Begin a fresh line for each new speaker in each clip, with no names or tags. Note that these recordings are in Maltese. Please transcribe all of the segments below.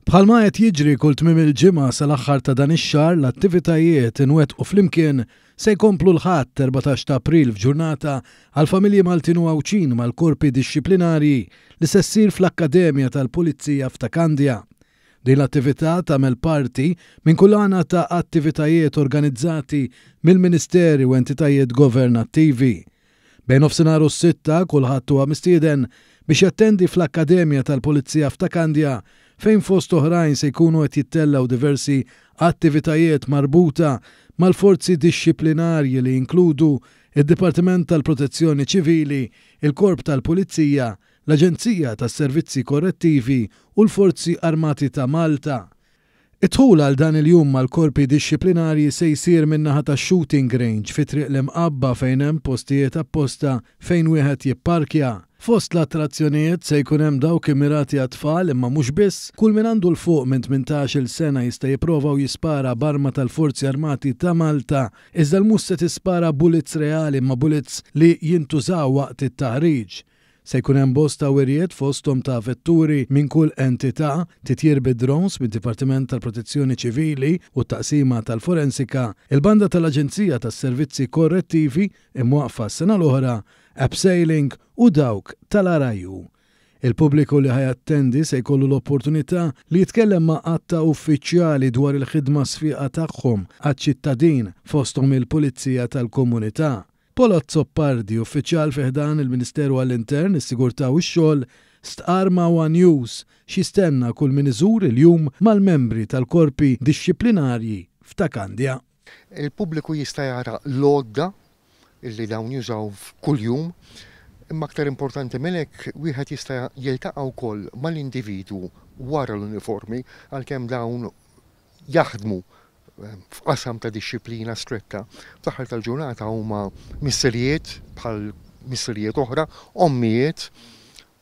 Bħalma qed jiġri kull tmiem il-ġimgħa sal-aħħar ta' dan ix-xahar l-attivitajiet inwettqu flimkien se jkomplu l-Ħadd 14 ta' April f'ġurnata għall-familji Maltin u Għawdxin mal-korpi dixxiplinarji li se ssir fl-Akkademja tal-Pulizija f'Ta' Kandja. Din l-attività tagħmel parti minn kulana ta' attivitajiet organizzati mill-Ministeri u entitajiet governattivi. Bejn nofsinhar u s-sitta kulħadd huwa mistieden biex jattendi fl-Akkademja tal-Pulizija f'Ta' Kandja fejn fost oħrajn se jkunu qed jittellgħu diversi attivitajiet marbuta mal-forzi dixxiplinarji li jinkludu d-Dipartiment tal-Protezzjoni Ċivili, il-Korp tal-Pulizija, l-Aġenzija tas-Servizzi Korrettivi u l-Forzi Armati ta' Malta. Id-dħul għal dan il-jum mal-korpi dixxiplinarji se jsir min-naħa tax-shooting range fi Triq l-Imqabba fejn hemm postijiet apposta fejn wieħed jipparkja. Fost l-attrazzjonijiet se jkun hemm dawk immirati għat-tfal imma mhux biss, kull min għandu 'l fuq minn 18-il sena jista' jipprova u jispara b'arma tal-Forzi Armati ta' Malta iżda l mhux se tispara bullets reali imma bullets li jintużaw waqt it-taħriġ. Se jkun hemm bosta wirjiet fosthom ta' vetturi minn kull entità, titjir bid-drones mid-Dipartiment tal-Protezzjoni Ċivili u t-Taqsima tal-Forensika, il-Banda tal-Aġenzija tas-Servizzi Korrettivi, imwaqqfa s-sena l-oħra, abseiling u dawk tal-RIU. Il-pubbliku li ħa jattendi se jkollu l-opportunità li jitkellem ma' għadd ta' uffiċjali dwar il-ħidma sfiqa tagħhom għaċ-ċittadin, fosthom il-Pulizija tal-Komunità. Paul Azzopardi, uffiċjal fi ħdan il-Ministeru għall-Intern, is-Sigurtà u x-Xogħol, stqarr ma' one News x'jistenna kull min iżur il-jum mal-membri tal-korpi dixxiplinarji f'Ta' Kandja.
Il-pubbliku jista' jara l-għodda li dawn jużaw kuljum, imma aktar importanti minn hekk wieħed jista' jiltaqa' wkoll mal-individwu wara l-uniformi għalkemm dawn jaħdmu f'qasam ta' dixxiplina stretta. Fl-aħħar tal-ġurnata huma missirijiet bħal missirijiet oħra, ommijiet,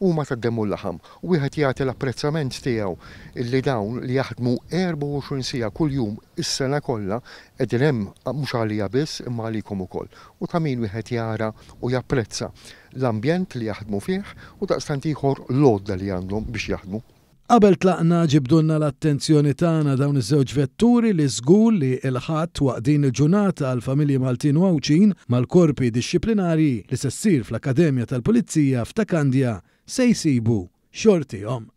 huma tad-demm u l-laħam. U wieħed jagħti l-apprezzament tiegħu illi dawn li jaħdmu 24 siegħa kuljum is-sena kollha qegħdin hemm mhux għalija biss imma għalikom ukoll. U ta' min wieħed jara u japprezza l-ambjent li jaħdmu fih u daqstant ieħor l-għodda li għandhom biex jaħdmu.
Qabel tlaqna ġibdulna l-attenzjoni tagħna dawn iż-żewġ vetturi li żgur li l-Ħadd waqt din il-ġurnata għall-familji Maltin u Għawdxin mal-korpi dixxiplinarji li se ssir fl-Akkademja tal-Pulizija f'Ta' Kandja se jsibu xortihom.